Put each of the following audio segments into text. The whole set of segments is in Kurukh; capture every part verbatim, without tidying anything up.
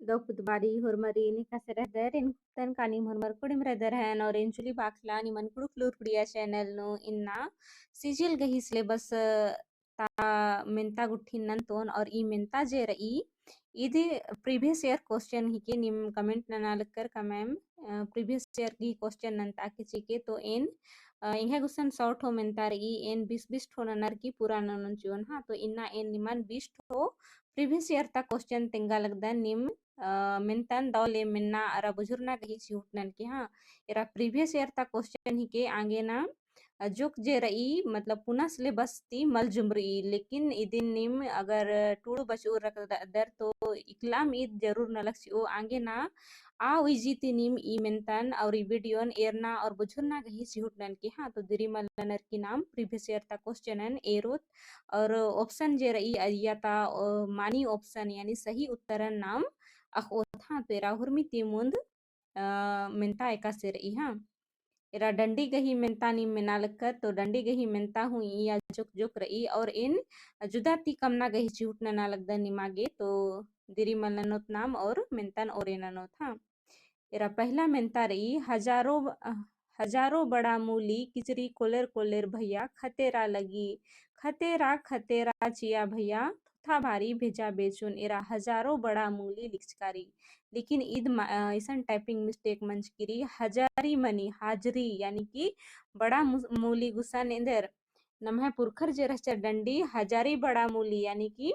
दव पुत बारी होरमारिन एकासे रअदर, एन कुतन कानी होरमर कुड़िम रअदर हन और एन चुली बाखला निमन कुँड़ुख़ लूरकुड़िया channel नू इन्ना CGL गही syllabus ता मेन्ता गुट्ठिन नन्तोन और ई मेन्ता जे रई, इदी previous year question हिके। नीम comment नना लगकर का ma'am, अ, previous year गही question नन्ता के चिके, तो एन, अ, एंग्है गुसन सौ ठो मेन्ता रई, एन बीस बीस ठो ननर की पूरा ननोन चिओन, हाँ। तो इन्ना एन निमन बीस ठो previous year ता question तेंगा लगदन नीम, अ, मेन्तन दव ले मेन्ना अरा बुझुरना गही चिहुटनन की, हाँ। एरा previous year ता question हिके आंगे ना अ, जोक जे रई, मतलब पुना syllabus ती मल जुमरई, लेकिन इदिन नीम अगर टूड़ू बचउर रअदर तो इकलाम ईद जरूर नलख चिओ। आंगे ना आ उइजी ती नीम ई मेन्तन और ई video न एरना और बुझुरना गही चिहुटनन की, हाँ। तो दिरी मल ननर की नाम previous year ता question न एरोत और option जे रई अइय्या ता, अ, मानी option यानी सही उत्तरन नाम अख़ओत, हाँ। तो एरा हुरमी ती मुन्द अ, मेन्ता एकासे रई, हाँ। एरा डंडी गही मेन्ता नीम मेना लगकर, तो डंडी गही मेन्ता हूँ इया जोक जोक रई और एन जुदा ती कमना गही चिहुट नना लगदन निमा गे, तो दिरी मल ननोत नाम और मेन्तन ओरे ननोत, हाँ। एरा पहला मेन्ता रई, हजारों ब-, अ, हजारों बड़ा मूली किचरी कोलेर कोलेर भैया खतेरा लगी, खतेरा खतेरा चिया भैया थोथा भारी भेजा बेचुन। एरा हजारों बड़ा मूली लिखचका रई। लेकिन ईद म-, अ, इसन typing mistake मंजकी रई, हजारी मनी, हाजरी, यानी कि बड़ा मु-, मूली गुसन एन्देर नम्है पुरखर जे रहचर डंडी, हजारी बड़ा मूली, यानी कि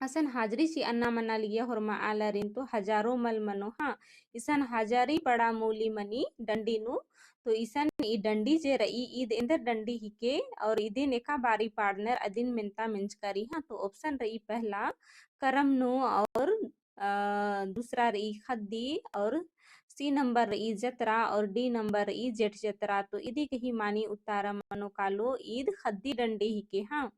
असन हाजरी चिअना मना लगिया होरमा आलारिन तो हजारों मल मनो, हाँ, इसन हजारी बड़ा मूली मनी डंडी नू। तो इसन ई डंडी जे रई, ईद एन्देर डंडी हिके और इदिन एका बारी पाड़नर अदिन मेन्ता मेंजका रई, हाँ। तो option रई पहला करम नू और अ, दूसरा रई ख़द्दी और C number रई जतरा और D number रई जेठ जतरा। तो इदी गही मानी उत्तारा मनो कालो ईद ख़द्दी डंडी हिके, हाँ।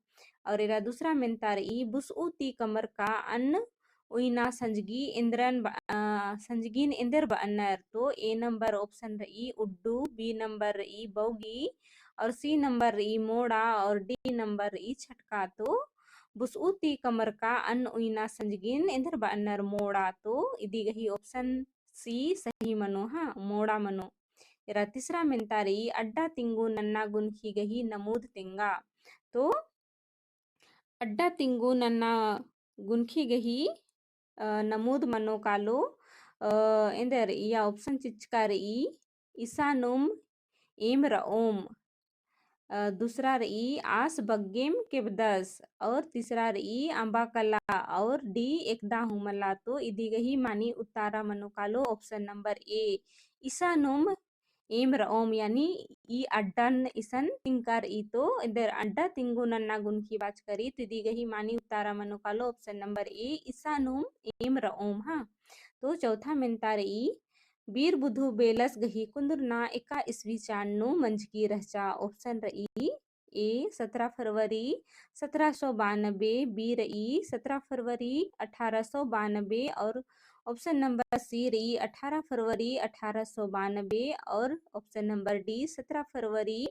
और एरा दूसरा मेन्ता रई बुसउ ती कमरका अन्न उइना संजगी एन्देरन ब-, अ, संजगीन एन्देर बअनर। तो A number option रई उड्डू, B number रई बौगी और C number रई मोड़ा और D number रई छटका। तो बुसउ ती कमरका अन्न उइना संजगीन एन्देर बअनर मोड़ा। तो इदी गही option C सही मनो, हाँ, मोड़ा मनो। एरा तीसरा मेन्ता रई अड्डा तिंगु नन्ना गुनखी गही नमूद तेंगा। तो अड्डा तिंगु नन्ना गुनखी गही, अ, नमूद मनो कालो, अ, एन्देर इया option चिच्चका रई, इसानुम एम रओम। अ, दूसरा रई आस बग्गेम केबदस और तीसरा रई अम्बा कला और D एकदा हूँ मला। तो इदी गही मानी उत्तारा मनो कालो option number A, इसानुम एम रओम, यानी ई अड्डन इसन तिंगका रई। तो एन्देर अड्डा तिंगु नन्ना गुनखी बाचका रई, तो इदी गही मानी उत्तारा मनो कालो option number A, इसानुम एम रओम, हाँ। तो चौथा मेन्ता रई, बीर बुधु बेलस गही कुन्दुरना एका ईस्वी चान नू मंजकी रहचा। Option रई A सत्रह फरवरी सत्रह सौ बानबे, B रई सत्रह फरवरी अठारह सौ बानबे और option number C रई अठारह फरवरी अठारह सौ बानबे और option number D सत्रह फरवरी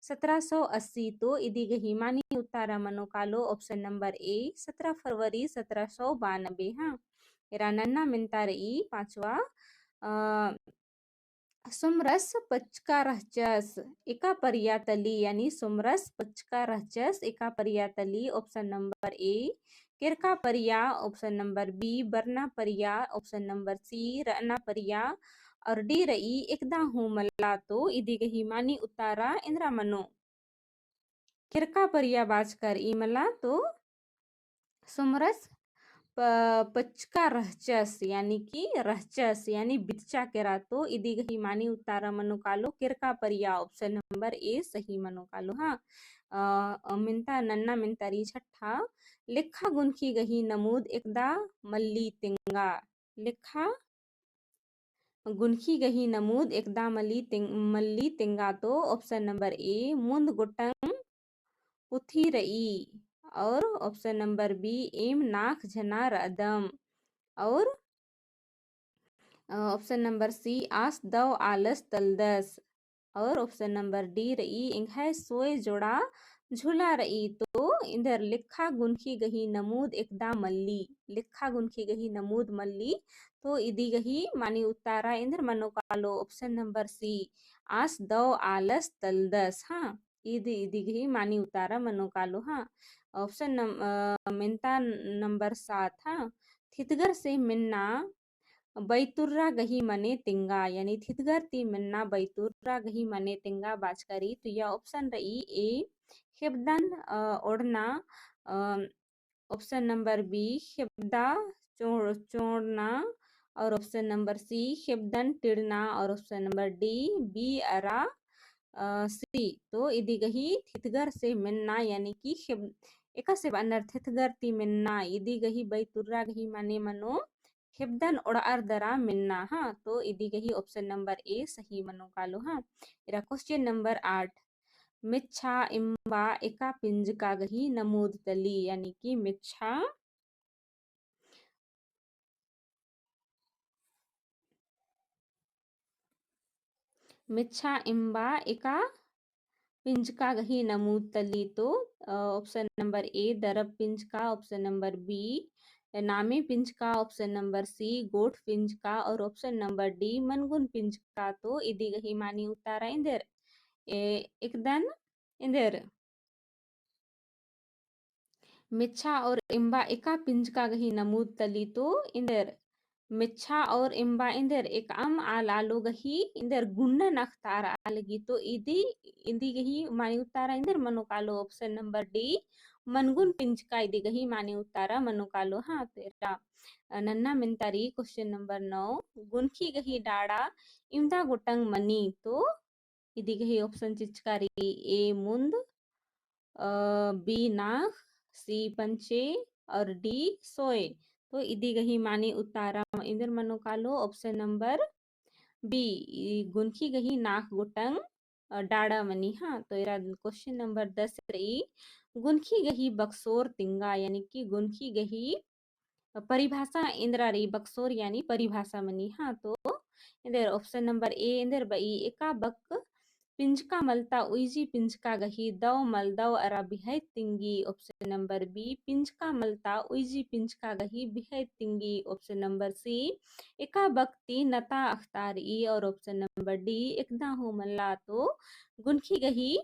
सत्रह सौ अस्सी। तो इदी गही मानी उत्तारा मनो कालो option number A सत्रह फरवरी सत्रह सौ बानबे। हाँ, एरा नन्ना मेन्ता रई पाँचवा, अ, सोमरस पचका रहचस एका परिया तली, यानी सोमरस पचका रहचस एका परिया तली। Option number A केरका परिया, option number B बरना परिया, option number C रअना परिया और D रई एकदा हूँ मला। तो इदी गही मानी उत्तारा एन्दरा मनो। केरका परिया बाचका रई मला तो सोमरस प-, पचका रहचस, यानी कि रहचस, यानी बितचा केरा। तो इदी गही मानी उत्तारा मनो कालो केरका परिया, option number A सही मनो कालो। हाँ, अ, अ, मेन्ता नन्ना मेन्ता रई छट्ठा, लेखा गुनखी गही नमूद एकदा मल्ली तेंगा। लेखा गुनखी गही नमूद एकदा मल्ली तेंग-, मल्ली तेंगा। तो option number A मुन्द गोटंग पुथी रई और option number B एम नाख झना रअदम और, अ, option number C आस दव आलस तलदस और option number D रई एंग्है सोय जोड़ा झूला रई, तो इन्दर लेखा गुनखी गही नमूद एकदा मल्ली, लेखा गुनखी गही नमूद मल्ली, तो इदी गही मानी उत्तारा इन्दर मनो कालो option number C, आस दव आलस तलदस, हाँ। इदी, इदी गही मानी उत्तारा मनो कालो, हाँ। Option नम-, अ, मेन्ता नंबर सात, हाँ। थितगर से मेन्ना बैतुर्रा गही मने तेंगा, यानी थितगर ती मेन्ना बैतुर्रा गही मने तेंगा बाचका रई, तो या option रई A, खेबदन, अ, ओड़ना, अ, option number B, खेबदा चोड़-, चोड़ना, और option number C, खेबदन टिड़ना, और option number D, B अरा, अ, C। तो इदी गही थितगर से मेन्ना, यानी कि खेब-, एकासे बअनर थितगर ती मेन्ना, इदी गही बैतुर्रा गही मने मनो खेबदन ओड़अर दरा मेन्ना, हाँ। तो इदी गही option number A सही मनो कालो, हाँ। इरा question number आठ, मेच्छा एम्बा एका पिंजका गही नमूद तली, यानी कि मेच्छा, मेच्छा एम्बा एका पिंजका गही नमूद तली, तो, अ, option number A दरब पिंजका, option number B नामे पिंजका, option number C गोठ पिंजका और option number D मनगुन पिंजका। तो इदी गही मानी उत्तारा एन्देर, ए, एकदन एन्देर। मेच्छा और एम्बा एका पिंजका गही नमूद तली, तो एन्देर मेच्छा और एम्बा एन्देर एकअम आल आलो गही एन्देर गुन्नन अख़तारआ लगी। तो इदी, इदी गही मानी उत्तारा एन्देर मनो कालो option number D, मनगुन पिंजका इदी गही मानी उत्तारा मनो कालो। हाँ, तो एरा, अ, नन्ना मेन्ता रई question number नौ, गुनखी गही डाड़ा इवंदा गोटंग मनी, तो इदी गही option चिचका रई, A मुन्द, अ, B नाख़, C पंचे और D सोए। तो इदी गही मानी उत्तारा एन्देर मनो कालो option number B, ई गुनखी गही नाख़ गोटंग, अ, डाड़ा मनी, हाँ। तो एरा question number दस रई, गुनखी गही बक्सोर तिंगा, यानी कि गुनखी गही परिभाषा एन्देर रई, बक्सोर यानी परिभाषा मनी, हाँ। तो एन्देर option number A एन्देर बई, एका बक पिंजका मलता उइजी पिंजका गही दव मलदव अरा बिहैत तिंगी। Option number B, पिंजका मलता उइजी पिंजका गही बिहैत तिंगी। Option number C, एका बक ती नता अख़तारई और option number D, एकदा हूँ मल्ला। तो गुनखी गही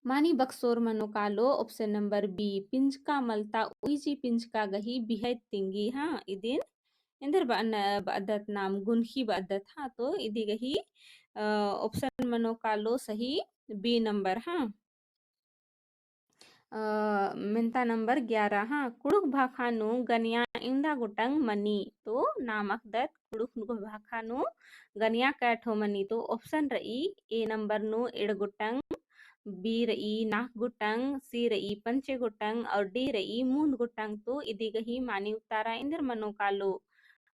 मानी बक्सोर मनो कालो option number B, पिंजका मलता उइजी पिंजका गही बिहैत तिंगी। हाँ, इदिन एन्देर बअन-, बअदत नाम गुनखी बअदत। हाँ, तो इदी गही, अ, option मनो कालो सही B नंबर। हाँ। अ, मेन्ता नंबर ग्यारह, हाँ, कुँड़ुख़ भाखा नू गनिया इवंदा गोटंग मनी, तो नाम अख़दत कुँड़ुख़ भाखा नू गनिया कै ठो मनी, तो option रई A नंबर नू एंड़ गोटंग, B रई नाख़ गोटंग, C रई पंचे गोटंग और D रई मुन्द गोटंग। तो इदी गही मानी उत्तारा एन्देर मनो कालो,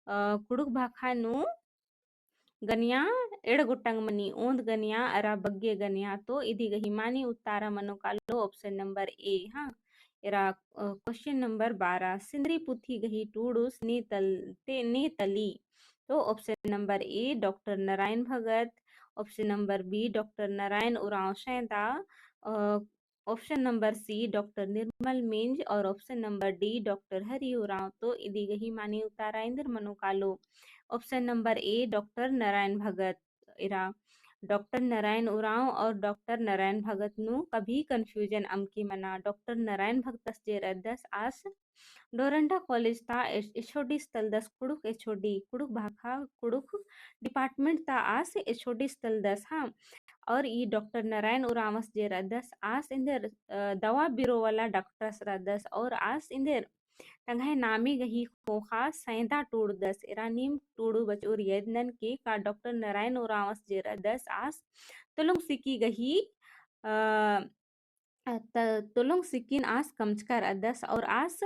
अ, कुँड़ुख़ भाखा नू गनिया एंड़ गोटंग मनी, ओन्द गनिया अरा बग्गे गनिया। तो इदी गही मानी उत्तारा मनो कालो option number A। हाँ, एरा, अ, question number बारह, सिंदरी पुथी गही टूड़ुस ने तल-, ते-, ने तली। तो option number A doctor Narayan Bhagat, option number B doctor Narayan Oraon सैंदा, अ, option number C doctor Nirmal Minj और option number D doctor Hari Oraon. तो इदी गही मानी उत्तारा एन्देर मनो कालो option number A doctor Narayan Bhagat. एरा डॉक्टर नारायण उराँव और डॉक्टर नारायण भगत नू कभी confusion अमके मना। डॉक्टर नारायण भगतस जे रअदस आस डोरंडा college ता एच-, HOD तलदस कुँड़ुख़ HOD, कुँड़ुख़ भाखा, कुँड़ुख़ department ता आस HOD तलदस, हाँ। और ई डॉक्टर नारायण उराँवस जे रअदस आस एन्देर, अ, दवा बिरो वाला डॉक्टरस रअदस और आस एन्देर तंग्है नामे गही ख़ोख़ा सैंदा टूड़दस। एरा नीम टूड़ू बचउर यदनन के का डॉक्टर नारायण उराँवस जे रअदस आस तुलुंग सिकी गही, अ, अ, त-, तुलुंग सिकिन आस कमचका रअदस और आस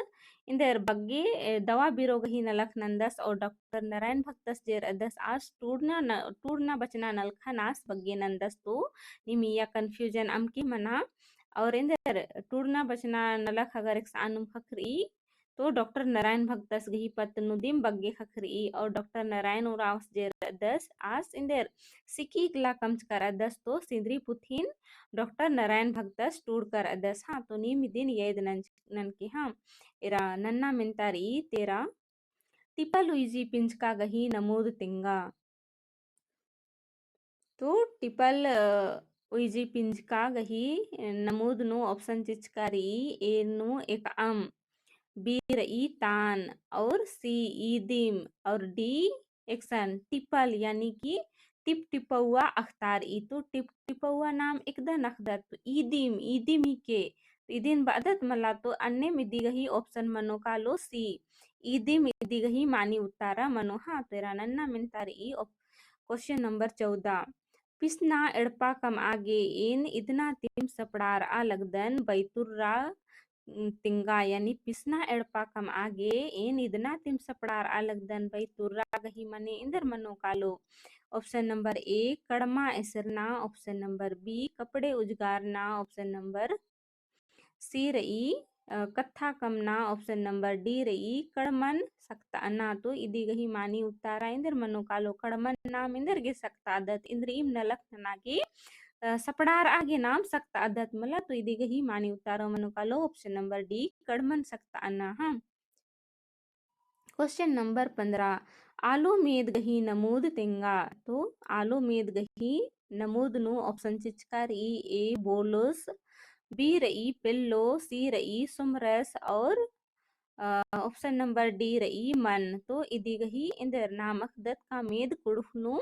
एन्देर बग्गे, ए, दवा बिरो गही नलख नन्दस और डॉक्टर नारायण भगतस जे रअदस आस टूड़ना न-, टूड़ना बचना नलखन आस बग्गे नन्दस। तो नीम इया confusion अमके मना और एन्देर टूड़ना बचना नलख अगर एकसानुम ख़क्खरई तो डॉक्टर नारायण भगतस गही पत्त नू दिम बग्गे ख़क्खरई और डॉक्टर नारायण उराँवस जे रअदस आस एन्देर सिकी इकला कमचका रअदस तो सिंदरी पुथिन डॉक्टर नारायण भगतस टूड़का रअदस। हाँ, तो नीम इदिन याद नन-, ननके हाँ। एरा नन्ना मेन्ता रई तेरा टिपल उइजी पिंजका गही नमूद तेंगा। तो टिपल, अ, उइजी पिंजका गही नमूद नू option चिचका रई, A नू एकअम, B रई तान और C ईदिम और D एकसन टिपल यानी कि टिप टिपौआ अख़तारई। तो टिप टिपौआ नाम एकदन अख़दत, तो ईदिम, ईदिम हिके, तो इदिन बअदत मला तो अन्नेम इदी गही option मनो कालो C। ईदिम इदी गही मानी उत्तारा मनो। हाँ, तो एरा नन्ना मेन्ता रई op-, question number चौदह। पिसना एड़पा कमआ गे एन इदना तिम सपड़ारआ लगदन बैतुर्रा, उम, तेंगा, यानी पिसना एड़पा कमआ गे एन इदना तिम सपड़ारआ लगदन बैतुर्रा गही माने एन्देर मनो कालो। Option number A, कड़मा एसरना, option number B, कपड़े उजगारना, option number C रई, अ, कत्था कमना, option number D रई, कड़मन सक्तअना। तो इदी गही मानी उत्तारा एन्देर मनो कालो, कड़मन नाम एन्देर गे सक्तअदत, इन्द्रिइम नलख नना गे, अ, सपड़ारआ गे नाम सक्तअदत मला, तो इदी गही मानी उत्तारा मनो कालो option number D, कड़मन सक्तअना। हाँ। Question number पन्द्रह, आलो मेद गही नमूद तेंगा। तो आलो मेद गही नमूद नू option चिचका रई, A बोलोस, B रई पेल्लो, C रई सुमरस और, अ, option number D रई मन। तो इदी गही एन्देर नाम अख़दत का मेद कुँड़ुख़ नू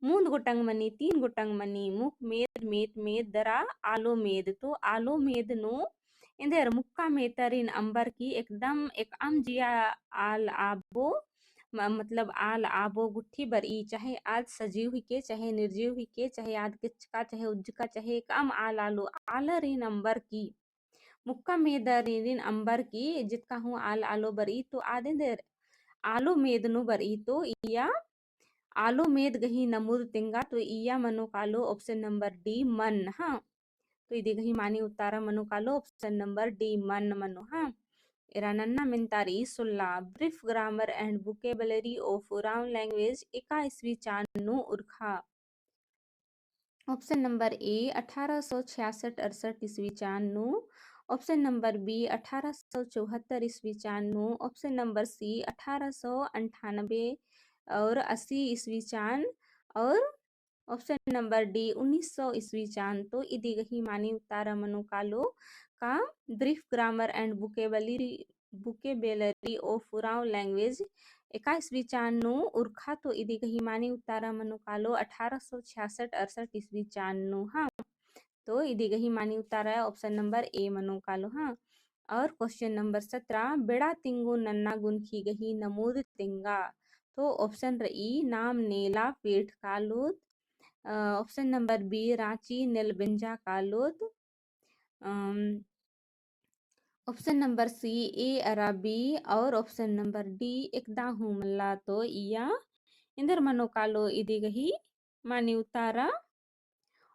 मूंद गोटंग मनी, तीन गोटंग मनी, मुख मेद, मेत मेद, दरा आलो मेद। तो आलो मेद नू एन्देर मुक्का मेतरिन अम्बर की एकदम एकअम जिया आल आबो, म-, मतलब आल आबो गुट्ठी बरई, चाहे आद सजीव हिके, चाहे निर्जीव हिके, चाहे आद केचका, चाहे उज्जका, चाहे एकअम आल आलो, आलरिन अम्बर की मुक्का मेदरिन अम्बर की जितका हूँ आल आलो बरई तो आद एन्देर आलो मेद नू बरई। तो इया आलो मेद गही नमूद तेंगा। तो इया मनो कालो option number D मन। हाँ, तो इदी गही मानी उत्तारा मनो कालो option number D मन मनो। हाँ, एरा नन्ना मेन्ता रई सोल्ला, Brief Grammar and Vocabulary of Oraon Language एका ईस्वी चान नू उरखा। Option number A अठारह सौ छियासठ अड़सठ ईस्वी चान नू, option number B अठारह सौ चौहत्तर ईस्वी चान नू, option number C अठारह सौ अंठानबे और अस्सी ईस्वी चान और option number D उन्नीस सौ ईस्वी चान। तो इदी गही मानी उत्तारा मनो कालो का Brief Grammar and Vocabulary, Vocabulary of Oraon Language एका ईस्वी चान नू उरखा। तो इदी गही मानी उत्तारा मनो कालो अठारह सौ छियासठ अड़सठ ईस्वी चान नू। हाँ, तो इदी गही मानी उत्तारा option number A मनो कालो। हाँ, और question number सत्रह, बेड़ा तिंगु नन्ना गुनखी गही नमूद तेंगा। तो option रई नाम नेला पेठ कालोत, अ, option number B राँची नेलबेंजा कालोत, अम, option number C A अरा B और option number D एकदा हूँ मल्ला। तो इया एन्देर मनो कालो इदी गही मानी उत्तारा।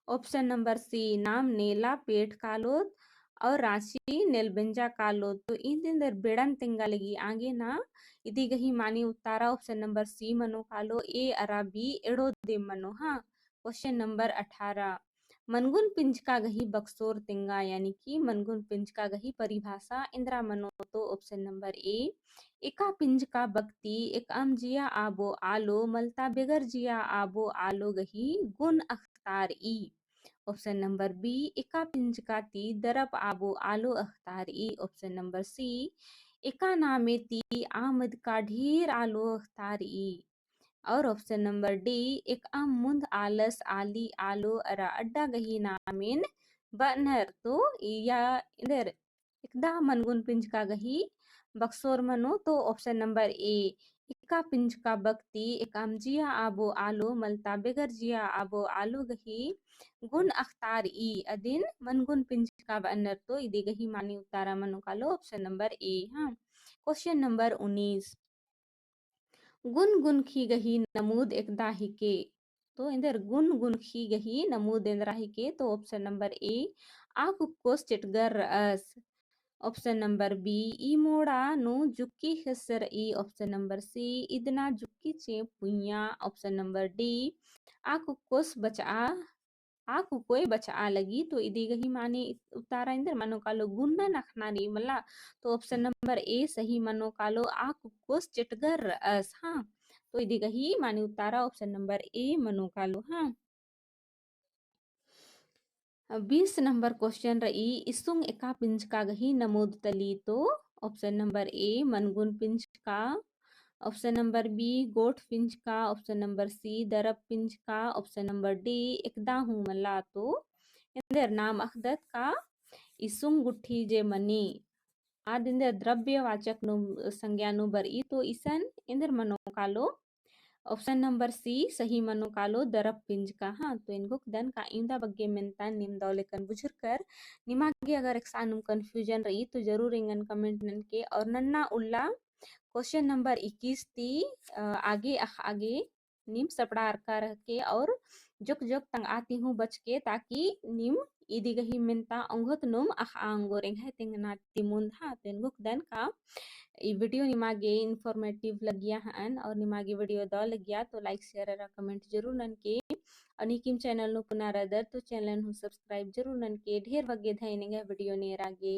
Option number C नाम नेला पेठ कालोत और राँची नेलबेंजा कालोत। तो इन्देर बेड़न तेंगा लगी आगे ना इदी गही मानी उत्तारा option number C मनो कालो, A अरा B एड़ो दिम मनो। हाँ, question number अठारह, मनगुन पिंजका गही बक्सोर तेंगा, यानी कि मनगुन पिंजका गही परिभाषा एन्दरा मनो। तो option number A, एका पिंजका बक्ती एकअम जिया आबो आलो मलता बेगर जिया आबो आलो गही गुन अख़तारई। Option number B, एका पिंजका ती दरप आबो आलो अख़तारई। Option number C, एका नामे ती आमदका ढेर आलो अख़तारई। और option number D, एकअम मुन्द आलस आली आलो अरा अड्डा गही नामेन बअनर। तो इया एन्देर एकदा मनगुन पिंजका गही बक्सोर मनो। तो option number A, एका पिंजका बक्ती एकअम जिया आबो आलो मलता बेगर जिया आबो आलो गही गुन अख़तारई। अदिन मनगुन पिंजका बअनर। तो इदी गही मानी उत्तारा मनो कालो option number A। हाँ, question number उन्नीस, गुन गुनखी गही नमूद एकदा हिके। तो एन्देर गुन गुनखी गही नमूद एन्दरा हिके। तो option number A, आ कुक्कोस चेटगर रअस। Option number B, ई मोड़ा नू जुक्की ख़ेस्स रई। Option number C, इदना जुक्की चेंप पुइय्याँ। Option number D, आ कुक्कोस बचआ, आ कुक्कोय बचआ लगी। तो इदी गही माने उत्तारा एन्देर मनो कालो गुन्नन अख़ना रई मला। तो option number A सही मनो कालो, आ कुक्कोस चेटगर रअस, हाँ। तो इदी गही माने उत्तारा option number A मनो कालो, हाँ। बीस number question रई, इसुंग एका पिंजका गही नमोद तली तो? Option number A, मनगुन पिंजका, option number B, गोठ पिंजका, option number C, दरब पिंजका, option number D, एकदा हूँ मला तो? एन्देर नाम अख़दत का इसुंग गुट्ठी जे मनी, आद एन्देर द्रव्यवाचक नू संज्ञा नू बरई तो इसन एन्देर मनो कालो। Option number C सही मनो कालो, दरब पिंजका, हाँ। तो एन घोखदन का इवंदा बग्गे मेन्ता नीम दव लेकन बुझुरकर। निमा गे अगर एकसानुम confusion रई तो जरूर एंगन comment ननके। और नन्ना उल्ला question number इक्कीस ती, अ, आगे अख़आ गे नीम सपड़ारका रहके और जोक जोक तंगआ ती हूँ बचके, ताकि नीम इदी गही मेन्ता ओंघोत नुम अख़आ ओंगोर एंग्है तेंगना ती मुन्द, हाँ। तो एन घोखदन का ई video निमा गे informative लगिया हअन और निमा गे video दव लगिया तो like, share अरा comment जरूर ननके। और नीकिम channel नू पुना रअदर तो channel हूँ subscribe जरूर ननके। ढेर बग्गे धैन एंग्है video नेरा गे।